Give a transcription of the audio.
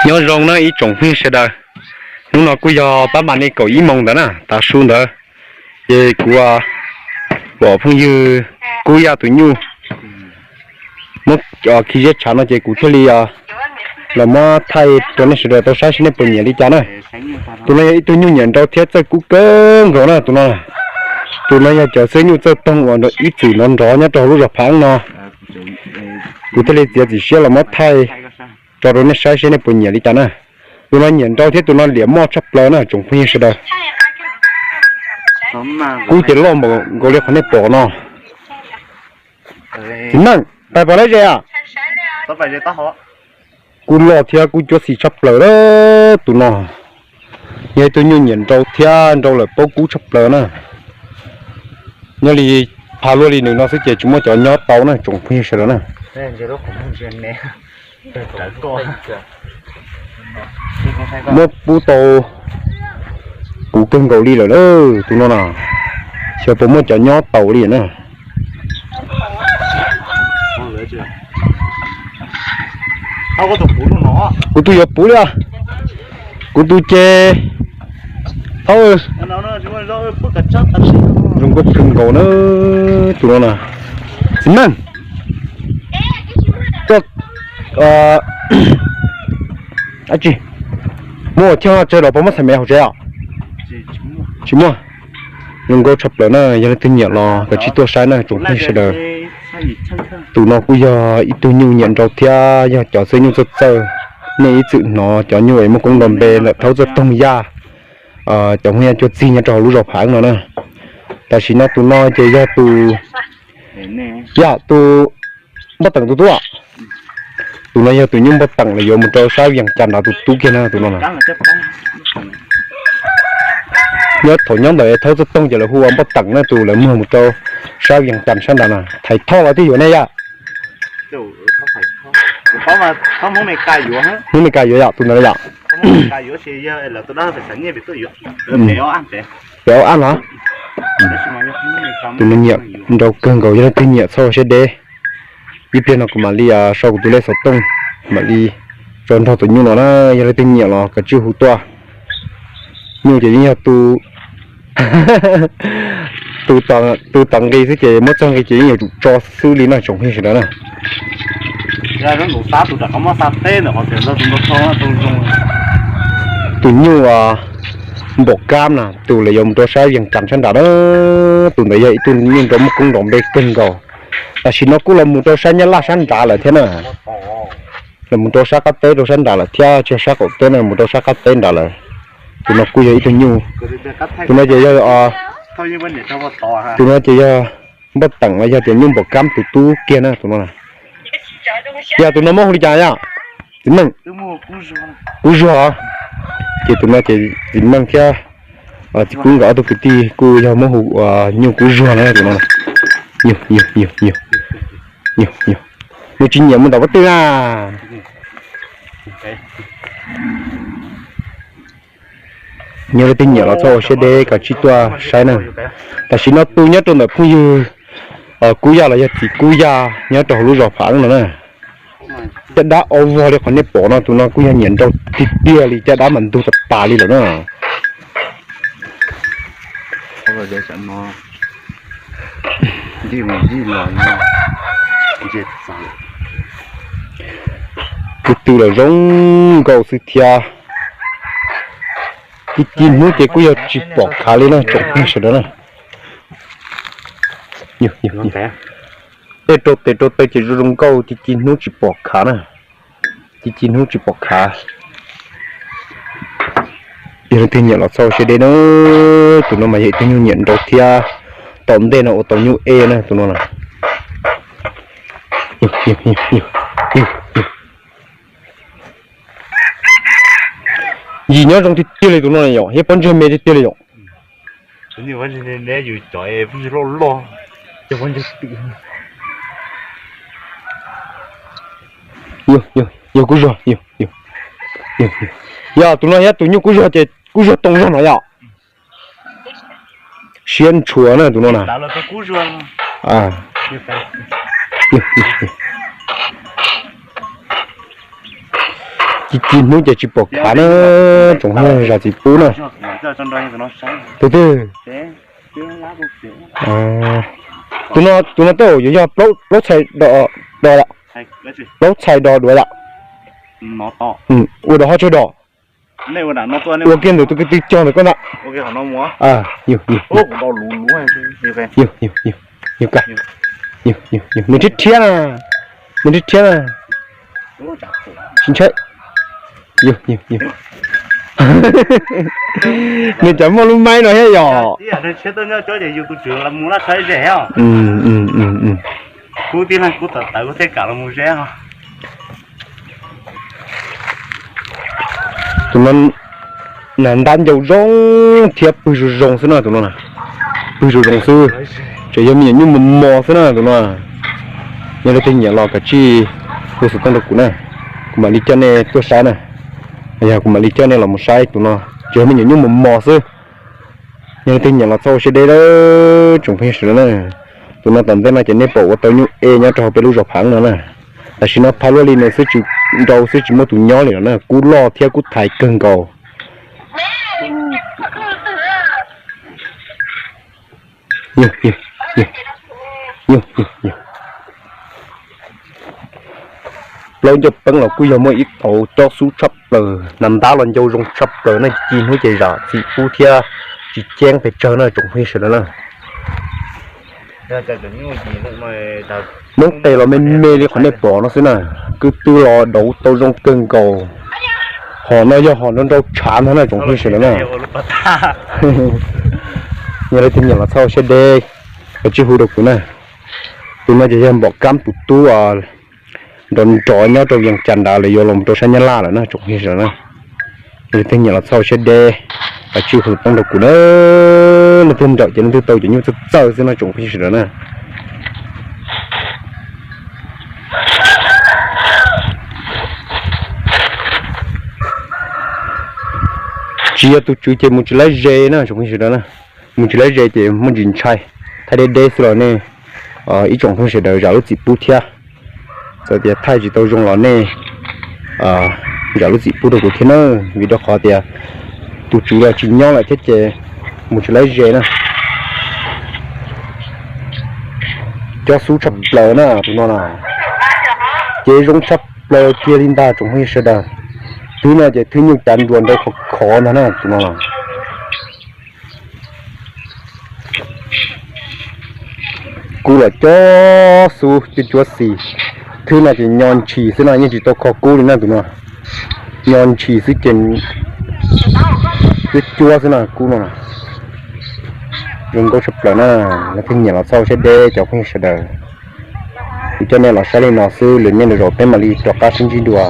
Nyob zoo na ib tsoom phooj ywg sawv daws, hnub no kuj yog pab mam li kaum ib moos ntawd na, tav su ntawd, ces kuv pom phooj ywg Kub Yaj tus nyuj muab khi ziab tshav no ces kuv thiaj li los muab thaij rau nej sawv daws tau saib seb nej puas nyiam li cas na. Tus no yog ib tug nyuj nyiam nrau thiab txawj kub kawg nkaus na tus no. Tus no yog cov xwb nyuj txawj toog uas ib txwm nrov nrov nyob rau hauv lub zos Phav Eeb no. Kuv thiaj li txiav txim siab los muab thaij tso rau nej saib seb nej puas nyiam li cas na. Tus no nyiam nrau thiab tus no liam moj tshaj plaws na tsoom phooj ywg sawv daws. Kub ces loj npaum nkaus li qhov nej pom no. Txiv Meej, pais pom lawm ze a? Kub loj thiab kub cuab xim tshaj plaws lawm tus no. Yog ib tug nyuj nyiam nrau thiab nrau lawm paub kub tshaj plaws na. Nyob li pha luaj li nws no xwb ces tsis muaj cov nyob tau na tsoom phooj ywg sawv daws na. Muab pub tau puv kawg nkaus li lawm na tus no na. Xyov puas muaj cov nyob tau li na. Kuv tus yuav puv li os. Kuv tus ces, zoo nkauj kawg nkaus na tus no na. Txiv Meej, koj, tsis muaj ua choj tsawg los puas muab xam mev hauv tsev os? Tsis muaj. Zoo nkauj tshaj plaws na, yog leej twg nyiam los kav tsij tuaj saib na tsoom phooj ywg sawv daws. Tus no kuj yog ib tug nyuj nyiam nrau thiab yog cov xwb nyuj txawj txawj. Nej ib txwm hnov cov nyuj es muaj koob nrov npe ntawm thaub txawj toog yaj, cov hmoob yaj cuag txig nyob rau hauv lub zos Phav Eeb no na. Tam sim no tus no ces yog tus, yog tus npoj teem tus tub. Tus no yog tus nyuj npoj teem los yuav mus rau sab Vias Cas nrad tus tub kiag na tus no na. Nyob thaum nyob ntawm thaub txawj toog ces lawv hu ua npoj teem na, tus lawv muag mus rau sab Vias Cas sab nrad na. Thaiv Thoj los twb yuav ne yom? Hmoob Mes Kas yuav yom tus ntawd yom? Pem ob ab los? Tus no nyiam nrau kawg nkaus, yog leej twg nyiam txhob ua siab deb. Ib pliag no kuv mam li sau kuv tus lej xov tooj, mam li tso nrog tus nyuj no na, yog leej twg nyiam los kav tsij hu tuaj. Nyuj ces yeej yog tus, tus tod nqi xwb ces muab txog nqi ces yeej yuav tsum tso xwb li no tsoom phooj ywg sawv daws na. Tus nyuj npaum kab na, tus lawv yuav mus rau sab Vias Cas sab nrad na. Tus ntawd yog ib tug nyuj nrau muaj koob nrov npe kawg nkaus. Tam sim no kuj los mus rau sab Nyab Laj sab nrad lawm thiab na. Los mus rau sab qab teb rau sab nrad lawm thiab, tsis yog sab qaum teb no, mus rau sab qab teb nrad lawm. Tus no kuj yog ib tug nyuj, tus no ces yog, tus no ces yog npoj teem los yog tias nyuj npaum kab tus tub kiag na tus no. Yog tus no muab hu li cas yom? Txiv Meej, Kub Zuag. Ces tus no ces Txiv Meej thiab Txiv Kub nkawd ob tug kwv tij kuj yog muab hu nyuj Kub Zuag no tus no. Yog, yog, yog, yog, yog, yog. Nws tsis nyiam mus nram pob tw na. Yog leej twg nyiam los txhob ua siab deb, kav tsij tuaj saib na. Tam sim no tu nyob rau ntawm phooj ywg Kub Yaj los yog txiv Kub Yaj nyob rau hauv lub zos Phav Eeb no na. Caj dab au vog li qhov nej pom no, tus no kuj yog nyiam nrau tiag tiag li, caj dab mas ntug tas tas li lawm na. Tus tw los zoo nkauj xwb thiab. Ci ci hnub ces kuj yog tsis pom khav li na tsoom phooj ywg sawv daws na. Tej rau tes rau taw ces zoo zoo nkauj, ci ci hnub tsis pom khav na. Ci ci hnub tsis pom khav. Yog leej twg nyiam los txhob ua siab deb na. Tus no mas yog ib tug nyuj nyiam nrau thiab, tom ntej no ua tau nyuj ej na tus no na. Yim nyob zoo tiag tiag li tus no yom, yog pob ntseg me tiag tiag li yom. Yog Kub Zuag, yog tus no yog tus nyuj Kub Zuag ces Kub Zuag toog zog no yom. Siab ntshua na tus no na. Ci hnub ces tsis pom khav na, tsoom phooj ywg, zam txim pub na. Tus twg? Tus no, tus no tej zaum yuav yog plaub txhais do, do lawm. Plaub txhais do duav lawm. Ua dog ho tsawg dog? Ua kiag ntawm tus kwv tw cog ntawm koj ntag. Yug, yug, yug, yug, yug, nws rhiab rhiab na, nws rhiab rhiab na. Tsis ntshai. Yug, yug, yug. Nws cov muaj lub maib no thiab yom. Tus no nas ntab ncau zoo thiab pwg zoo zoo xwb na tus no na. Pwg zoo zoo xwb. Tseem yog me nyuam nyuj mos mos xwb na tus no. Yog leej twg nyiam los kav tsij hu xov tooj rau kuv na, kuv mam li coj nej tuaj saib na. Yog kuv mam li coj nej los mus saib tus no, tseem yog me nyuam nyuj mos mos xwb. Yog leej twg nyiam los txhob ua siab deb lawm tsoom phooj ywg sawv daws na. Tus no tom ntej no ces nej pom ua tau nyuj e nyob rau hauv peb lub zos Phav no na. Tam sim no phaj luaj li no xwb tsis nrau xwb tsis muaj tus nyob li no na, kub loj thiab kub thaiv kawg nkaus. Plaub ncauj peeb los kuj yog muaj ib tauv cob xub tshaj plaws, nas ntab los ncau zoo tshaj plaws na, ci hnub ces zam txim pub thiab tsis ceeb pes tsawg na tsoom phooj ywg sawv daws na. Noob qes los me me li qhov nej pom no xwb na, kwv tw los dauv tau zoo kawg nkaus. Hom no yog hom nrau nrau tshav ntag na tsoom phooj ywg sawv daws na. Yog leej twg nyiam los txhob ua siab deb, kav tsij hu rau kuv na. Tus no ces yog npom kab tus tub nrov nrov nyob rau Vias Cas nrad lawv yuav los rau sab Nyab Laj lawm na tsoom phooj ywg sawv daws na. Yog leej twg nyiam los txhob ua siab deb, kav tsij hu xov tooj rau kuv na. Leej twg nrawm ces leej twg tau cov nyuj txawj txawj xwb no tsoom phooj ywg sawv daws na. Tsis yog tus tswv ces mus tsis laib ze na tsoom phooj ywg sawv daws na. Mus tsis laib ze ces muaj ntsis ntshai, thaij deb deb xwb los nej ib tsoom phooj ywg sawv daws zam lub txim pub thiab. Txawm tias thaij tsis tau zoo los nej zam lub txim pub rau kuv thiab na, vim rau qhov tias tus tswv los tsis nyob lawm thiab ces mus tsis laib ze na. Cob xub tshaj plaws na tus no na, ces zoo tshaj plaws kiag li ntag tsoom phooj ywg sawv daws. Twb no ces thwb nyuj cav nruas nrau khov khov ntag na tus no na. Kub los cob xub cuab cuab xis, thwb no ces nyo ntshis xwb no yeej tsis tau kho kub li na tus no. Nyo ntshis xwb ces cuab cuab xwb no kub no. Zoo nkauj tshaj plaws na, leej twg nyiam los txhob ua siab deb cov phooj ywg sawv daws. Kuv coj nej los saib li no xwb, lwm niaj lwm zaus peb mam li rov qab sib ntsib dua.